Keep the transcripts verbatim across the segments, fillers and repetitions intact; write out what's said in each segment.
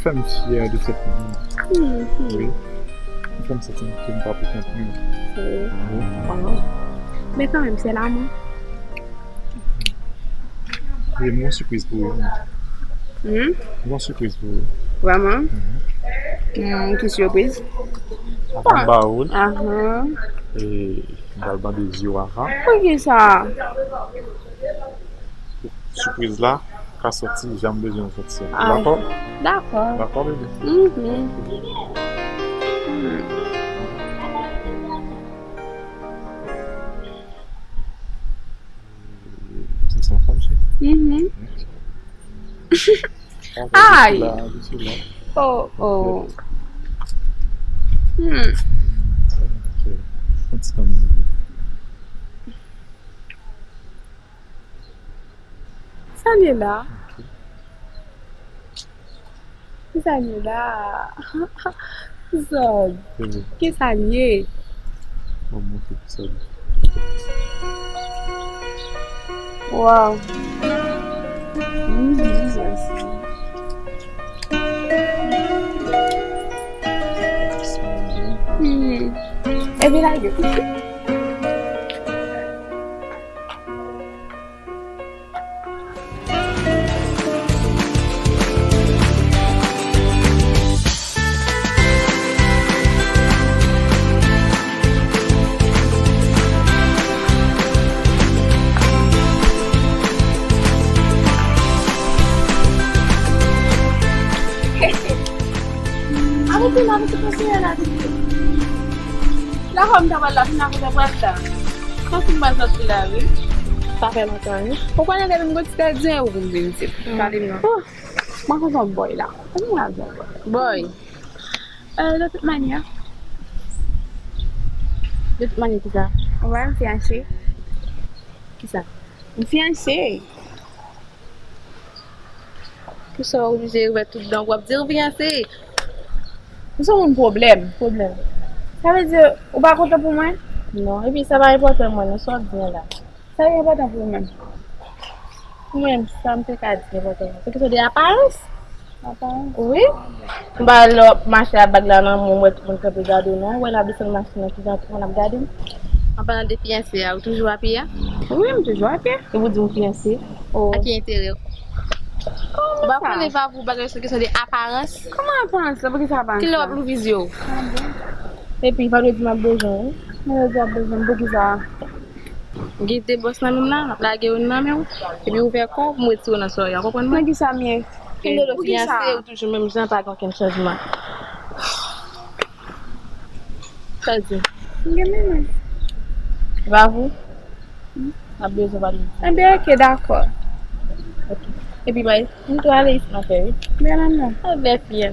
Fè m fyè de sèt moun. Mhm. Wi. Ou fè m santi ke m pa pou kont mwen. Wi. Wi. Wow. Men kanmenm, se lanmou. E m gon sipriz pou ou. Hmm? M gon sipriz pou ou. Vrèman? Mhm. Hmm, ki sipriz? Apa m ba ou l. Ahan. E m pral bande zye w avan. Poukisa? Sipriz la ka sòti jan m bezwen l sòti a. Ay. Dakò? Dakò. Dakò, bebe? Mhm. Hmm. Se sa fanm se. Mhm. Ay! Oh, oh. Hmm. Sa li la? Kisa l ye la? Zòd. Kisa l ye? Mwen montre kisa l ye. Wow. Mhm. Mhm. Epi lage. Arete la, mesye, mesye, la, mesye. La fwa m ta pral la, vin la, kote pral la. Sa fin pral sòti la, wi. Sa fè lontan, wi. Ou konnen depi m gon ti tèt zen, ou vin vin isit. Mm. Gade m nan. Oh, mwen kontan bòy la. Ann al bòy. Bòy. Euh, de tout manyè. De tout manyè, kisa? Ou wè, m fiyanse. Kisa? M fiyanse. Poukisa w oblije ouvè tout dan w ap di w fiyanse? Ou se yon moun pwoblèm. Pwoblèm. Sa vle di, ou pa kontan pou mwen? Non, epi sa pa enpòtan mwen, non, sa w ap di an la. Sa ki enpòtan pou ou menm? Pou mwen, sa m te ka di ki enpòtan pou mwen, se kesyon de aparans. Aparans? Wi. M pa wè lè w ap mache ak bag la nan men w, m wè tout moun kanpe gade w, non. Ou wè n ap desann machin nan, kijan tout moun ap gade m? An palan de fiyanse a, ou toujou a pye a? Wi, m toujou a pye. E pou di m fiyanse? Oh. A ki enterè w? Ou pa konnen pa pou bagay se kesyon de aparans? Kòman aparans la? Poukisa aparans la? Kilè w ap louvri zye w? Ah bon? Epi, vandredi m ap bezwen w, wi. Vandredi w ap bezwen m, poukisa? Gen de bòs nan men m la, m ap lage youn nan men w, epi w ouvè kò w pou m retire w nan sòrè a, w konprann mwen? Nan kisa m ye? Kite do fiyanse, ou toujou menm jan, pa gen okenn chanjman. Sa di? M gen menm. Bravo. M ap bezwen pale. Enben, oke, dakò. Ok. Epi, bay, m tou ale isit nan fè, wi. Bèl annò. A bèl fi a.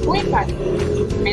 Wi, Pat.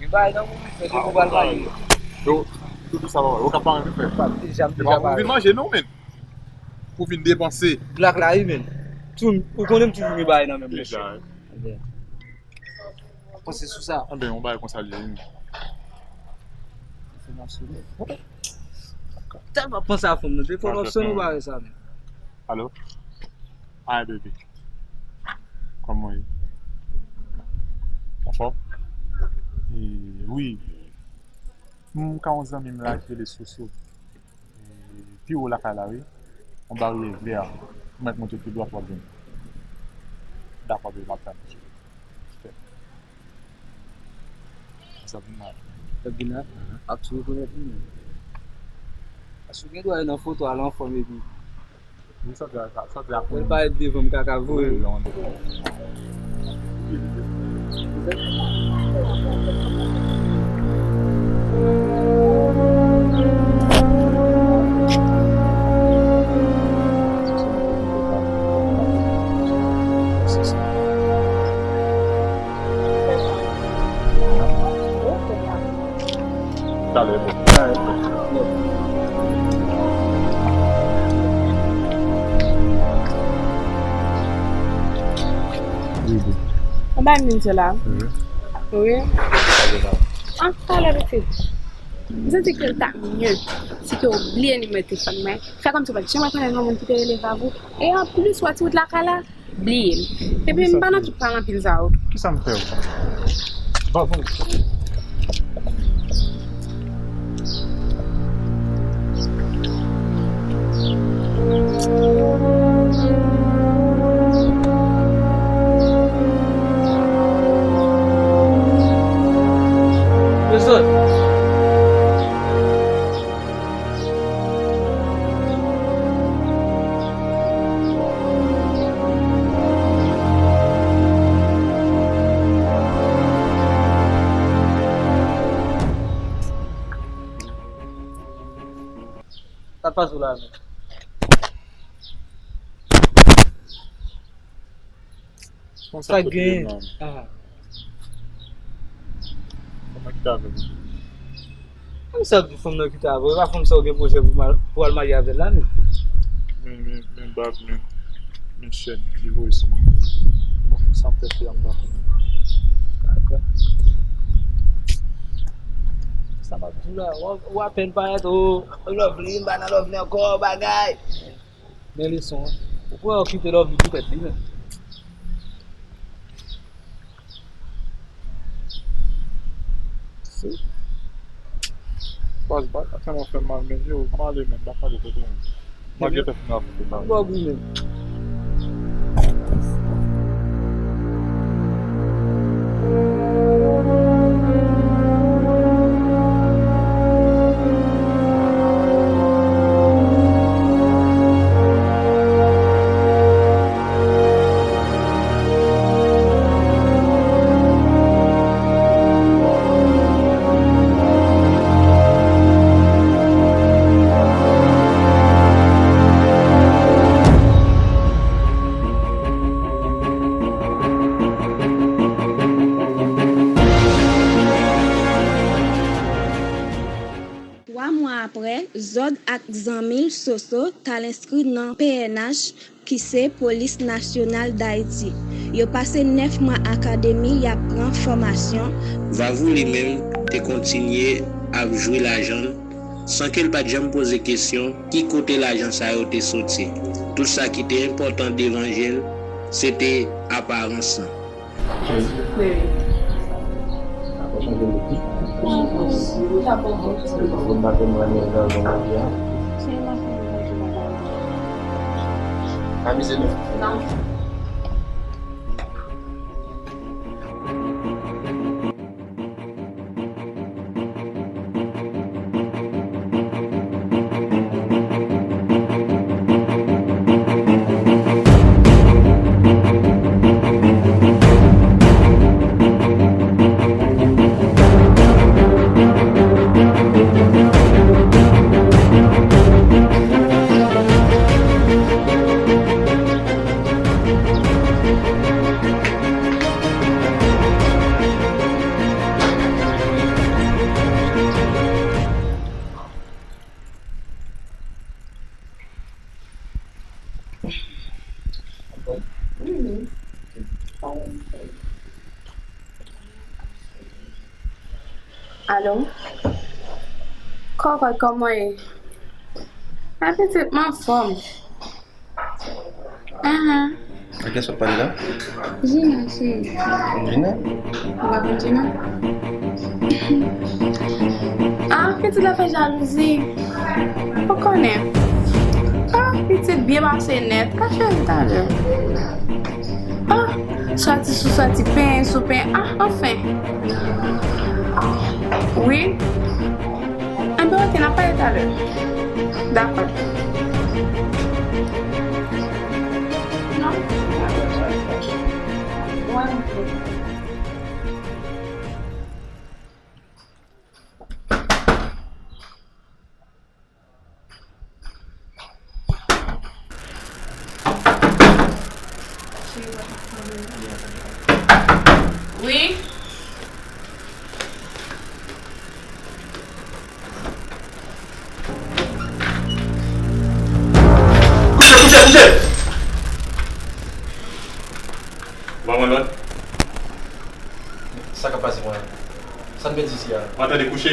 Gen bagay nan moun, men depi w pral marye. Yo, tout sa, ou ka pa renmen fè. Deja, m deja pare. Ou vin manje, non, men. Ou vin depanse. Blak la, wi, men. Ou konnen m toujou gen bagay nan men m, mesye. Deja, wi. Panse sou sa. Anben, yon bagay konsa l ye, wi. Enfòmasyon. Tèlman panse a fanm nan, se enfòmasyon nou ba yo sa, men. Alo? Hi, baby. Kòman w ye? Anfòm? E, wi. M ka yon zanmi m la ki rele Soso. E, pi wo lakay la, wi. Yon baryè vè. Ou mèt monte tou dwat w ap jwenn. Dakò, baby, m ap tann ou. Respè. Sa vin la. Sa vin la? Mhm. Ap tou rekonèt li, men. Paske w gen dwa nan foto a l anfòm epi. Wi, sa vin la, sa, sa vin la. Mwen parèt devan m kaka voye. Wi, wi, wi. Talè, bon. Wi, wi. Anba moun se la. Mhm. Wi. Talè, talè. An, talè, pitit. M santi ke l ta mye si ke w bliye nimewo telefòn mwen. Fè kòmsi w pa t janm rekonèt yon moun ki te rele Vavou. E anplis, w a ti wout lakay la, bliye m. Epi m pa nan tout pale anpil sa yo. Kisa m fè w? Vavou. Mesye. Sa k pase w la menm? Sa k gen? Ah. Kòman ki ta avè m? Kòman sa di fanm nan kite avè w? E pa fanm sa w gen pwojè pou mal, pou al marye avè l la menm? Men, men, men bag, men, men chèn ki voye sou mwen. Bon, sa m fè fi a m pa konnen. Dakò. Sa m ap di w la, w, w apèn parèt, o, Lovely, m pa nan Lovely ankò, bagay. Men leson an. Ou kwè yo kite Lovely pou tèt li menm? Si. Baz, baz, sa tèlman fè m mal, men yo, m ale, men, m pa pale kote moun. M a gentan fin rakonte bagay. Bon, goumen. Aprè, Zòd ak zanmi l Soso t al enskri nan P N H, ki se Polis Nasyonal Dayiti. Yo pase nèf mwa akademi y ap pran fòmasyon. Vavou li menm te kontinye ap jwi lajan l san ke l pa t janm poze kesyon ki kote lajan sa yo te soti. Tout sa ki te enpòtan devan je l, se te aparans lan. Alo? Kòkòt, kòman w ye? A pitit, m anfòm. Ahan. Ak kiyès w ap pale la? Jina, cheri. Jina? Ou pa konn Jina? Ah, pitit la fè jalouzi. Ou konnen. Ah, pitit byen pase nèt. Ah, cheri, talè. Ah, soti sou soti, penyen sou penyen. Ah, anfen. Wi. Anben, oke, n ap pale talè. Dakò. Non. Wi. Kouche, kouche, kouche! Ban mwen lòd. Sa k ap pase, mwen? Sa n pèdi isi a? Mwen tande kouche.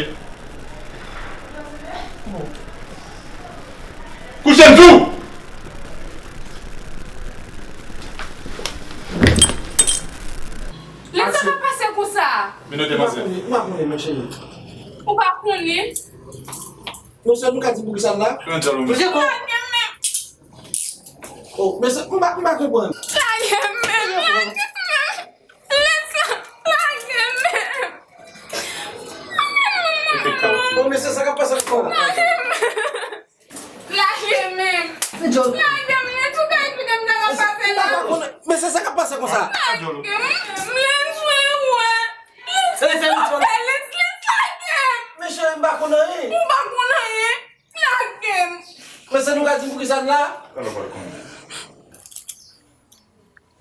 Kouche, m di w! Lè sa ka pase konsa? Menote, manzè. M pa konnen, m pa konnen, men cheri. Ou pa konnen? Mesye, nou ka di poukisa n la? Lage m menm. Oh, mesye, m pa, m pa konprann. Lage m menm, lage m menm. Lè sa, lage m menm. Oh, mesye, sa k ap pase ankò? Lage m menm. Lage m menm. Lage m, lè tou ka eksplike m sa k ap pase la. Men se sa k ap pase konsa. Lage m, lè m jwe wè. Lè m jwe wè, lè, lè, lage m. Men cheri, m pa konn anyen. Ou pa konn anyen. Lage m. Men se nou ka di m poukisa n la? Alò, pa l konnen.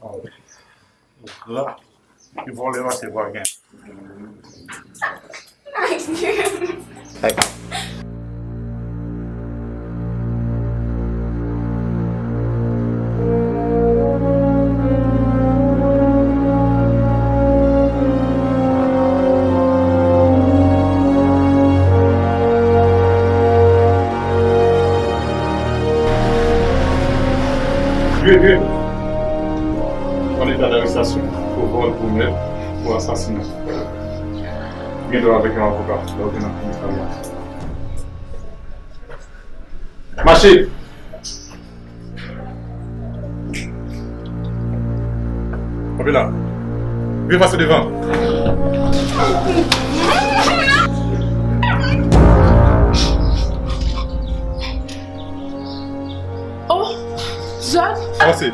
Aw. La, ki vòlè pase pa gen. Jwe, jwe. An eta darestasyon pou vòl, pou mèt, pou asasina. Ou gen dwa avèk yon avoka lè w vin nan komisarya. Mache! Kanpe la. Vire fas ou devan. Oh, Zòd. Avanse.